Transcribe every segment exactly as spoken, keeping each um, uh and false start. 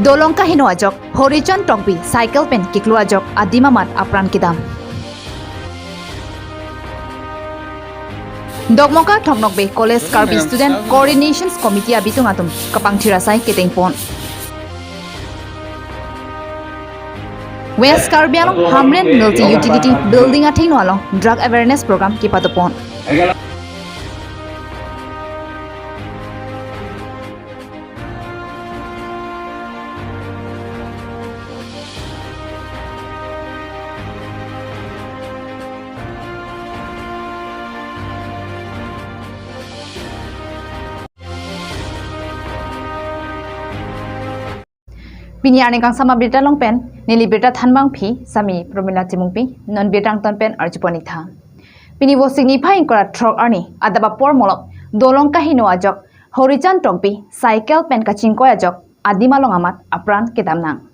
Dolong kaheno ajok Horichand Tokbi cycle pen kiklo ajok adim amat apran kedam. Dokmoka Thoknokbe College Karbi Student Coordination Committee abitung atum kapangthir asai ketengpon. West Karbi Anglong Hamren Multi Utility Building athengno along drug awareness program kepatupon. Pini arni kangsam abirta along pen neli birta thanbangpi sami Promila Timungpi, non birta angton pen arjupon-ik tha. Pini Vosik niphai ingkoi ra throk arni adap apor malom Dolong kaheno ajok Horichand Tokbi cycle pen kachingkoi ajok adim along amat apran kedam nang.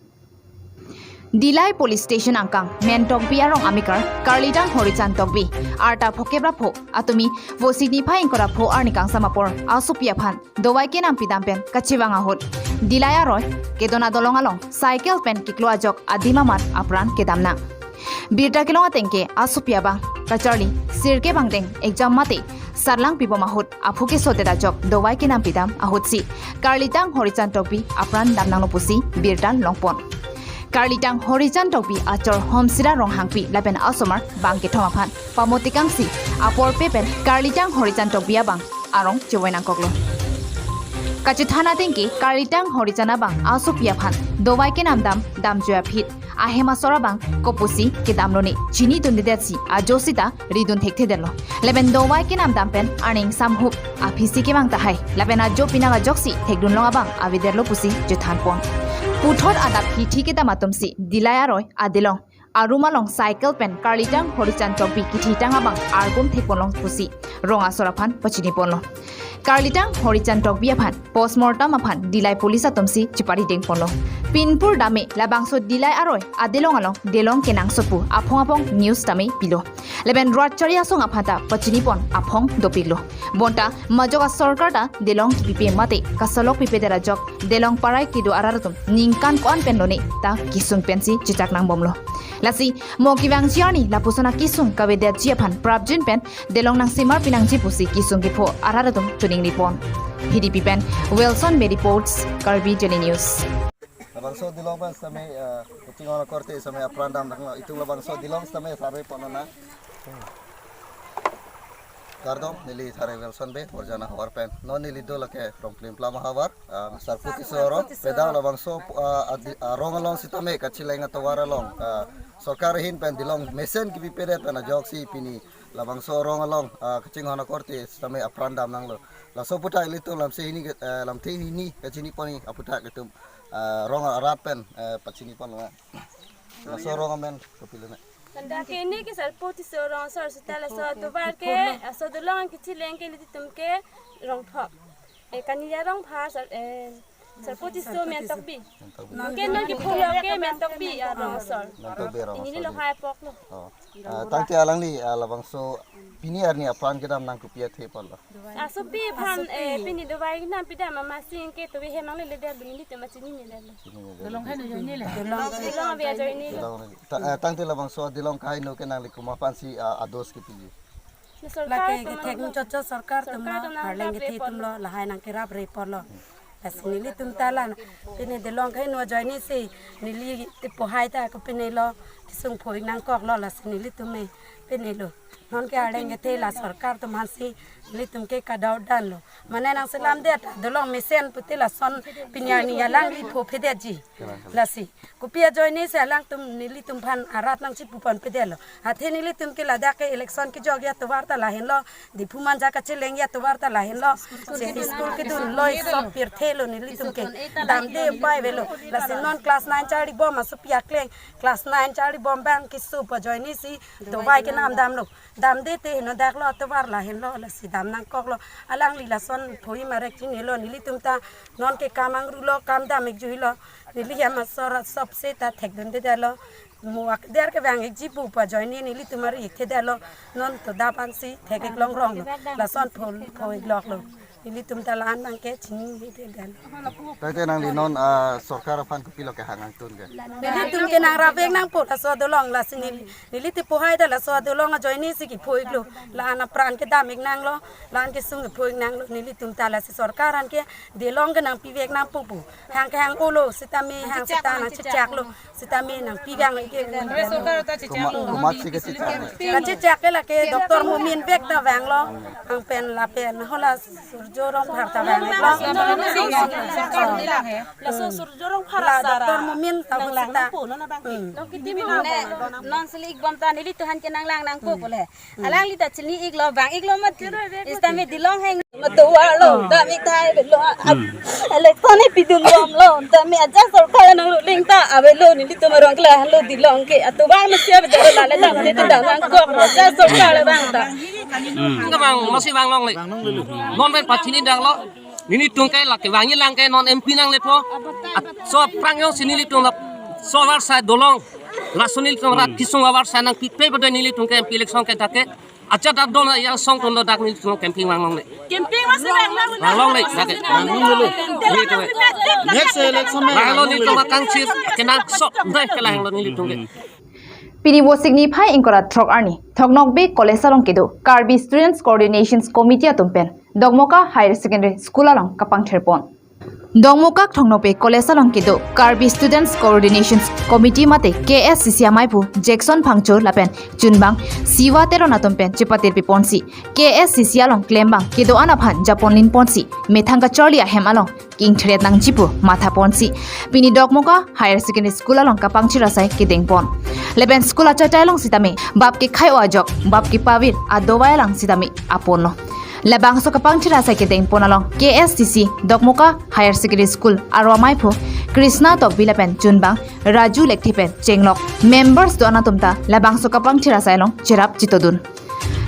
Dillai Police Station angkang Men Tokbi arong amekar karlidang Horichand Tokbi, arta phokep ra pho, atumi Vosik niphai ingkoi ra pho arni kangsam apor asopi aphan dovai kenam pidam pen kachevang ahut Dillai aroi Kedona Dolong along cycle pen kiklo ajok adim amat apran kedam nang. Birta kelong ateng ke asopi abang kacharli sirkep angdeng exam mate sarlang pibom ahut aphu kesodet ajok dovai kenam pidam ahutsi karlidang Horichand Tokbi apran dam nanglo pusi birta longpon. Karlidang Horichand Tokbi achor Homsira Ronghangpi lapen asomar bang kethom aphan pamotikangsi aporpe pen karlidang Horichand Tokbi abang arong chevoi nangkoklo. Kachethan ateng ke karlidang Horichand abang asopi aphan dovai kenam dam damjui aphi ahem asor abang kopusi kedamlone chinidundedetsi ajo sita ridun thekthedetlo. Lapen dovai kenam dam pen aning samhup aphisi kevang tahai. Lapen ajo pinak ajoksi thekdunlong abang avedetlo pusi chethanpon. Puthot adap hithi kedam atumsi Dillai aroi adelong arum along cycle pen karlidang Horichand Tokbi kithitang abang arkum thekponlong pusi rong asor aphan pachiniponlo. Karlidang Horichand Tokbi aphan postmortem aphan Dillai police atumsi chepari dengponlo. Pinpur dame labangso Dillai aroi adelong along delong kenangsot pu aphong aphong news tame pilo. Lapen rat chari asong aphan ta pachinipon aphong dopiklo. Bonta majok asorkar ta delong kipipe mate kasalok pipedet ajok delong parai kedo arat atum ningkan ko-an pen lone ta kesung pensi chechak nangbomlo. Lasi mo kevangji arni lapuson akesung kavedetji aphan prapjin pen delong nangsemar pinangji pusi kesung kepho arat atum tuning ripon. Hidipi pen Wilson Bey reports, Karbi Daily News. Labangso Dillai pen sitame, eh, kachinghon akorte sitame apran dam nanglo, itum labangso Dillai sitame sarve ponlonang. Kardom, neli tharai Wilson Bey, Borjana havar pen. Non neli do lake from Klimplam havar, ah, Sarpo Tisso arong, pedang labangso, ah, adi-, arong along sitame kacheleng atovar along, ah, sorkar ahin pen delong mesen kipipedet pen ajoksi pini labangso arong along, ah, kachinghon akorte sitame apran dam nanglo. Laso aphuthak ilitum lamthe hini ke, eh, lamthe hini kachinipon aphuthak itum, ah, rong arat pen, eh, pachiniponlo. Laso arong amen kopilo na? Tanda ke ini ke Sarpo Tisso arong asor sita laso atovar ke, laso dolong kacheleng ke ilitum ke Rongthok. Eh, Kaniya Rongphar, Sar-, eh, Sarpo Tisso Men Tokbi. Ke non kepho lo ke Men Tokbi arong asor. Men Tokbi arong asor. Ini lo hai pok lo. Oh. Ah, tangte alangli, ah, labangso pini arni apran kedam nang kopi athe ponlo? Asopi aphan, eh, pini dovai kenam pidam amatsi ke tobi hem nanglele det, bini nelitum achinine detlo. Chinine detlo. Dolong kaheno ajoine le. Dolong, dolong ave ajoine le. Dolong, ta-, eh, tangte labangso Dillai kaheno ke nangli komat aphansi, ah, ados kepiji? Lake kethek chotchot sorkar atum lo, sorkar atum lo, arleng kethe atum lo, lahai nangkerap re ponlo. Lasi nelitum ta la, pini Dillai kaheno ajoinesi neli ti pohai ta kopinelo, kesung phoi nangkoklo, lasi nelitum me pinelo. Non ke arleng kethe la sorkar atum aphansi nelitum ke kadau danlo. Mane nangselamdet, dolong mesen pute lason pini arni alangli pho phedetji. Lasi kopi ajoinesi alangtum nelitum aphan arat nangchipu ponpedetlo. Athe nelitum ke ladak ke election kejokji atovar ta lahenlo, Diphu Manja kachelengji atovar ta lahenlo. School kedun loi sop pirthelo nelitum ke. Damde upai avelo. Lasi non class nine charlibom asopi akleng, class nine charlibom abang keso pu ajoinesi dovai kenam damlo. Damde te heno daklo atovar lahenlo, lasi dam nangkoklo. Alangli lason phoi marek chinilo, nelitum ta non ke kam angrulo, kam dam-ik juilo. Neli hem asor sopse ta thekdundedetlo. Mo akder kevang-ikji pu pu ajoine nelitum ari-ikthedetlo. Non to dap ansi thek-ik longrong lo. Lason pho, pho-ik loklo. Nelitum ta la-an abang ke chini di dan. Tangte nangli non, ah, sorkar aphan kopilo kehang nangtun ke? Nelitum ke nangrap-ik nangpo laso adolong, lasi neli, neli tipohai ta laso adolong ajoine si kipho-iklo. La-an apran kedam-ik nanglo, la-an kesung kipho-ik nanglo. Nelitum ta lasi sorkar an ke delong ke nangpi-ik nangpo pu. Hang kehang-olo sitame, hang seta nangchechaklo sitame nangpi abang ke. Sorkar ta chechaklo. Koma-, komatsi kachechak? Kachechak ke lake Doctor Momin bek ta vanglo. Hang pen lapen hala Surjo Rongphar ta vanglo. Laso Surjo Rongphar la asar Doctor Momin ta nanglang seta. Nangpo non abang ke. Hmm. Non sili-ik bom ta nelitum aphan ke nanglang nangpo pu le. Alangli ta chini-iklo, vang-iklo mati. Sitame delong heng mati, warlo, tame thai belo. Election ni pidun bomlo, tame ajat sorkar nangluling ta avelo, nelitum arong kela lo delong ke. Atovar masi abang jalo lale ta, nelitum ta nangkok, ajat sorkar le vang ta. Nang vang, masi vanglongle. Non pen pachini daklo. Nelitum ke lake vangji lang ke non M P nanglepo. At so aphrang jongsi nelitum la so avarsai dolong. Laso nelitum rat kisung avarsai nangpipe pada nelitum ke M P election ke dak ke. Acha dak don yang song ton dak nelitum campaign vanglongle. Campaign masi vanglongle. Vanglongle dak ke. Vanglongle. Next election me vanglongle. Lalu nelitum akangchir kenangsot dei kelang lo nelitum ke. Pini Vosik niphai ingkoi ra throk arni, Thoknokbe College along kedo Karbi Students Coordination Committee atum pen Dokmoka Higher Secondary School along kapangthirpon. Dokmoka Thoknokbe College along kedo Karbi Students Coordination Committee mate K S C C amaiphu Jackson Phangcho lapen chunbang Siva Teron atum pen chepatirpiponsi K S C C along klembang kedo-an aphan japon linponsi methang kacharli ahem along kingthret nangji pu mathaponsi pini Dokmoka Higher Secondary School along kapangthir asai kedengpon. Lapen school achatai along sitame bap kekhai-o ajok, bap kepavir adovai alang sitame aponlo. Labangso kapangthir asai kedengpon along K S C C Dokmoka Higher Secondary School aro amaiphu Krishna Tokbi lapen chunbang Raju Lekthe pen chenglok members do-an atum ta labangso kapangthir asai along cherap chitodun.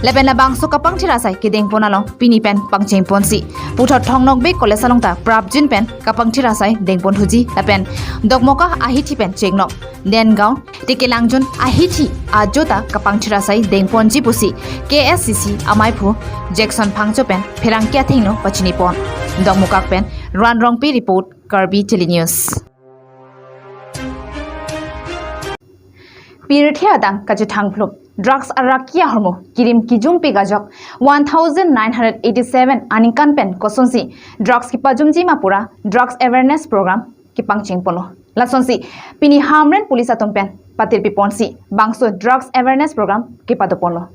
Lapen labangso kapangthir asai kedengpon along pini pen pangchengponsi puthot Thoknokbe College along ta prapjin pen kapangthir asai dengponthuji lapen Dokmoka ahithi pen chenglok Dengaon Tekelangjun ahithi ajo ta kapangthir asai dengponji pusi K S C C amaiphu Jackson Phangcho pen pherangke athengno pachinipon. Dokmoka pen Ran Rongpi report, Karbi Daily News. Pirthe adang kachethang phlup, drugs araki ahormu kirim kijumpi gajok one thousand nine hundred eighty seven aningkan pen kosonsi drugs kipajumji ma pura drugs awareness program kepangchengponlo. Lasonsi pini Hamren Police atum pen patirpiponsi bangso drugs awareness program kepadoponlo.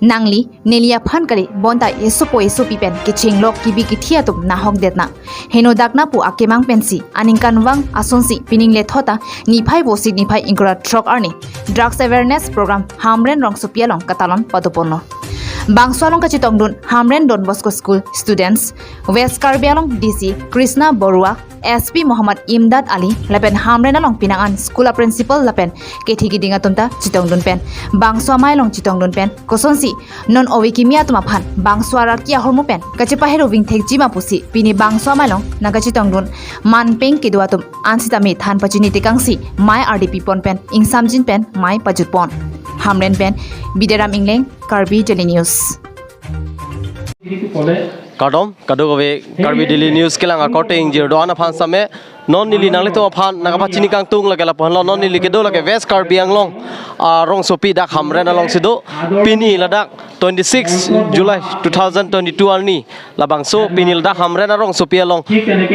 Nangli neli aphan kali bonta esopo esopi pen kechenglok kibi kithi atum nahokdetnang. Henodak na pu akemang pensi aningkanvang asonsi pining lethot ta niphai Vosik niphai ingkoi ra throk arni drugs awareness program Hamren rongsopi along katalon padoponlo. Bangso along kachetongdun Hamren Don Bosco School students, West Karbi Anglong D C Krishna Borua, S P Muhammad Imdad Ali lapen Hamren along pinang an school a principal lapen kethi kiding atum ta chetongdun pen bangso amei along chetongdun pen kosonsi non ove kimi atum aphan bangso araki ahormu pen kachepahero vingthekji ma pusi pini bangso amei along nangkachetongdun manpeng kedo atum ansitame than pachini tekangsi mei ardi pipon pen ingsamjin pen mei pajutpon. Hamren pen Bidaram Ingleng, Karbi Daily News. Kardom, kadokave Karbi Daily News kelang akorte ingjir do-an aphan same, non neli nanglitum aphan nangkapachini kangtung lake lapuhanlo, non neli kedo lake West Karbi Anglong, ah, rongsopi dak Hamren alongsi do, pini ladak twenty-six July two thousand twenty-two arni, labangso pini ladak Hamren arongsopi along,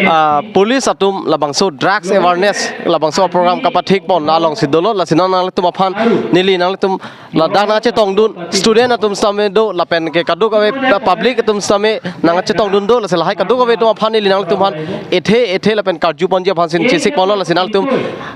ah, police atum labangso drugs awareness, labangso program kapathikpon alongsi dolo, lasi non nanglitum aphan neli nanglitum ladak nangchetongdun student atum sitame do lapen ke kadokave public atum sitame nangchetongdun do, lasi lahai kadokave atum aphan neli nanglitum aphan ethe ethe lapen karjuponji aphan si chesikponlo, lasi nanglitum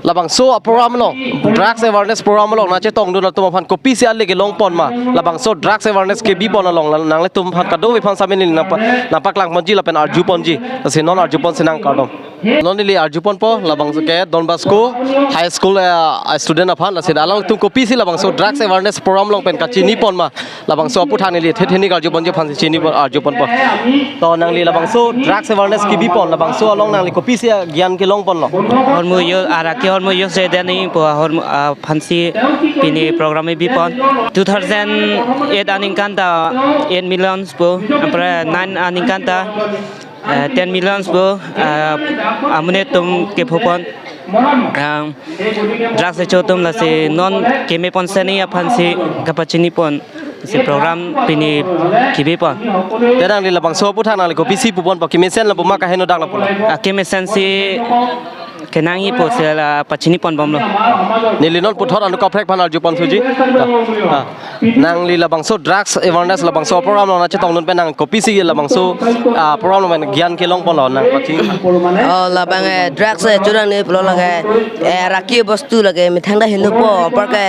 labangso a program along, drugs awareness program along nangchetongdun atum aphan kopisi ale kelongpon ma, labangso drugs awareness kebipon along la-, nanglitum aphan kadokave aphan sitame neli nangpa-, nangpaklangponji lapen arjuponji, lasi non arjuponsinang, kardom. Non neli arjuponpo labangso ke Don Bosco High School, eh, student aphan, lasi alangtum kopisi labangso drugs awareness program along pen kachiniponma, labangso aputhak neli thetheni arjuponji aphan si chini arjuponpo. To nangli labangso drugs awareness kebipon, labangso along nangli kopisi gyan kelongponlo? Hormu yo arake hormu yo se dani po hormu, ah, aphansi pini program bipon. Two thousand eight aningkan ta eight millions po, apre nine aningkan ta, eh, ten millions po, eh, amonit atum kephopon. Ang drugs acho atum lasi non kemepon seni aphansi kapachinipon si program pini kebipon. Te nangli labangso aputhak nangli kopisi puponpo, kemesen lapu ma kaheno dak lapu? Ah, kemesen si kenangji po si la pachiniponbomlo. Neli non puthot anu kaprek aphan arjupon suji. Ah, ah. Nangli labangso drugs awareness labangso program along nangchetongdun pen nang kopisi labangso, ah, program along pen gyan kelongponlo nang pachini? Oh, labang, eh, drugs, eh, churang ni pulo lake, eh, arake bostu lake methang ta henopo, apar ke,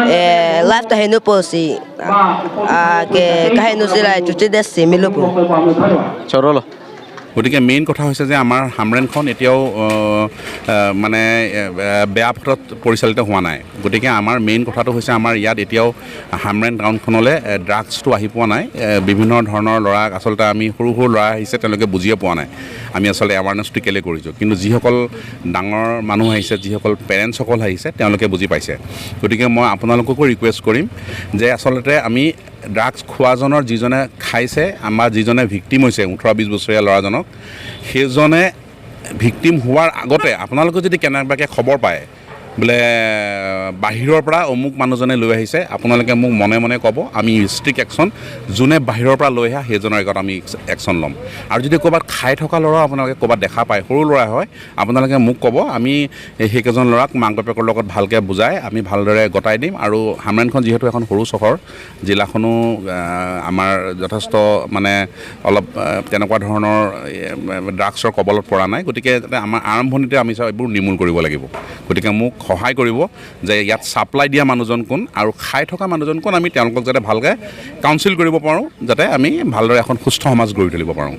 eh, life ta henopo si, ah, ke kaheno si la chuche des si melopo. Chorolo. গতিকে মেইন কথা হৈছে যে আমাৰ হামৰেণখন এতিয়াও, আহ, আহ, মানে, আহ, বেয়া পথত পৰিচালিত হোৱা নাই। গতিকে আমাৰ মেইন কথাটো হৈছে আমাৰ ইয়াত এতিয়াও হামৰেণ টাউনখনলৈ, আহ, ড্ৰাগছটো আহি পোৱা নাই। আহ, বিভিন্ন ধৰণৰ ল'ৰা, আচলতে আমি সৰু সৰু ল'ৰা আহিছে, তেওঁলোকে বুজিয়ে পোৱা নাই। আমি আচলতে এৱাৰনেছটো কেলৈ কৰিছোঁ, কিন্তু যিসকল ডাঙৰ মানুহ আহিছে, যিসকল পেৰেণ্টছসকল আহিছে, তেওঁলোকে বুজি পাইছে। গতিকে মই আপোনালোককো ৰিকুৱেষ্ট কৰিম যে আচলতে আমি ড্ৰাগছ খোৱাজনৰ, যিজনে খাইছে, আমাৰ যিজনে ভিক্টিম হৈছে ওঠৰ বিছ বছৰীয়া ল'ৰাজনক, সেইজনে ভিক্টিম হোৱাৰ আগতে আপোনালোকে যদি কেনেবাকৈ খবৰ পায় বোলে বাহিৰৰ পৰা অমুক মানুহজনে লৈ আহিছে, আপোনালোকে মোক মনে মনে ক'ব, আমি ষ্ট্ৰিক্ট একশ্যন, যোনে বাহিৰৰ পৰা লৈ আহে সেইজনৰ আগত আমি একশ্যন ল'ম। আৰু যদি ক'ৰবাত খাই থকা ল'ৰা আপোনালোকে ক'ৰবাত দেখা পায়, সৰু ল'ৰা হয়, আপোনালোকে মোক ক'ব, আমি সেইকেইজন ল'ৰাক মাক বাপেকৰ লগত ভালকৈ বুজাই আমি ভালদৰে গতাই দিম। আৰু হামৰেণখন যিহেতু এখন সৰু চহৰ, জিলাখনো, আহ, আমাৰ যথেষ্ট মানে অলপ, আহ, তেনেকুৱা ধৰণৰ, এ, ড্ৰাগছৰ কবলত পৰা নাই। গতিকে যাতে আমাৰ আৰম্ভণিতে আমি চব এইবোৰ নিৰ্মূল কৰিব লাগিব। গতিকে মোক সহায় কৰিব যে ইয়াত ছাপ্লাই দিয়া মানুহজন কোন আৰু খাই থকা মানুহজন কোন, আমি তেওঁলোকক যাতে ভালকৈ কাউন্সিল কৰিব পাৰোঁ, যাতে আমি ভালদৰে এখন সুস্থ সমাজ গঢ়ি তুলিব পাৰোঁ।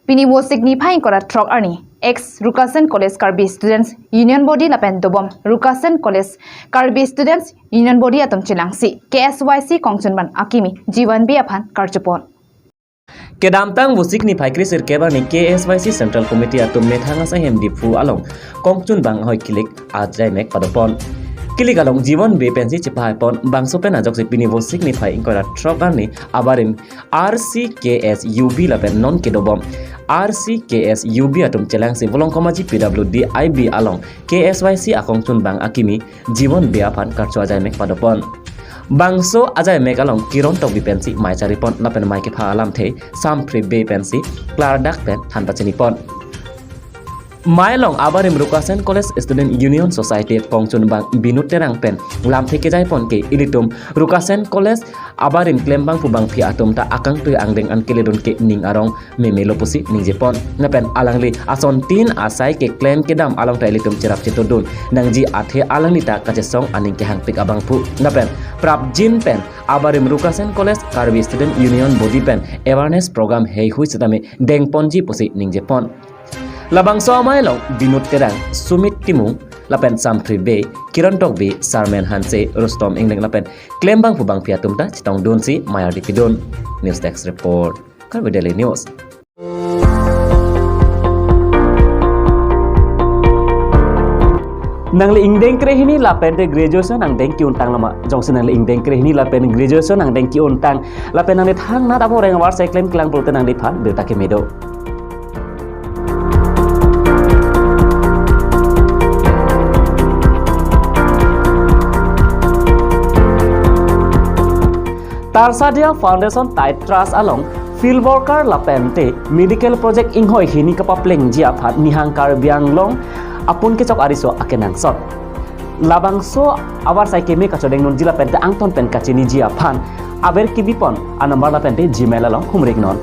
Pini Vosik niphai ingkoi ra throk arni, ex Rukasen College Karbi Students Union Body lapen dobom Rukasen College Karbi Students Union Body atum chelangsi K S Y C kongchunbang akimi Jiwan Bey aphan karjupon. Kedamtang Vosik niphai kre-sirkep arni K S Y C Central Committee atum methang asai hem Diphu along kongchunbang ahoi kilik ajaimek padopon. Kilik along Jiwan Bey pensi chepahaipon, bangso pen ajoksi pini Vosik niphai ingkoi ra throk arni abarim R C K S U B lapen non kedobom R C K S U B atum chelangsi Volongkom Aji P W D I B along K S Y C akongchunbang akimi Jiwan Bey aphan karcho ajaimek padopon. Bangso ajaimek along Kiron Tokbi pensi mei charipon lapen mei kepha alamthe Sampri Bey pensi klardak pen than pachinipon. Mei along abarim Rukasen College Student Union Society kongchunbang Binod Terang pen lamthe kejaipon ke ilitum Rukasen College abarim klembangpo bangphi atum ta akangtui angdeng an keledun ke ning arong memelo pusi ningjepon. Lapen alangli asontin asai keklem kedam along ta ilitum cherap chetodun nangji athe alangli ta kachesong aning kehangpik abangphu. Lapen prapjin pen abarim Rukasen College Karbi Student Union Body pen awareness program heihui setame dengponji pusi ningjepon. Labangso amei along Binod Terang, Sumit Timung, lapen Sampri Bey, Kiron Tokbi, Sarmen Hanse, Rustom Engleng lapen klembangpo bangphi atum ta chetongdunsi mei ardi pidun. News Desk Report, Karbi Daily News. Nangli ingdeng krehini lapen te graduation angdeng ki-untang lama. Jongsi nangli ingdeng krehini lapen graduation angdeng ki-untang lapen nangli thangnat abo reng avarsai klem klang pulote nangliphan birta keme do. Tarsadia Foundation Tide Trust along field worker lapen te medical project inghoi hini kapaplengji aphan Nihang Karbi Anglong apun kechok ariso akenangsot. Labangso avarsai keme kachodengdunji lapen te angton pen kachiniji aphan aber kebipon anumber lapen te Gmail along humri iknon.